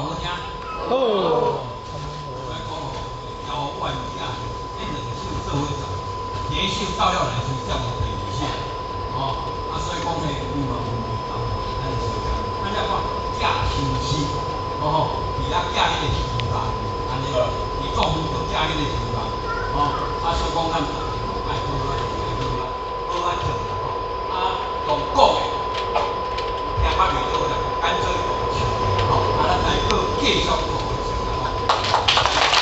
好聽？好。所以講吼，枵阮囝彼兩手做伙做，一个手到了來時才無第二手，吼，啊，所以講呢，有嘛有味道，咱是按呢講，寄相思，吼，佇遐寄彼個希望，按呢，伊講就寄彼個希望，吼，啊，所以講咱逐家嘛愛好啊，愛好啊，好啊做啦，吼，啊，用講的，聽較袂倒啦，乾脆用唱的，吼，啊，咱來閣繼續。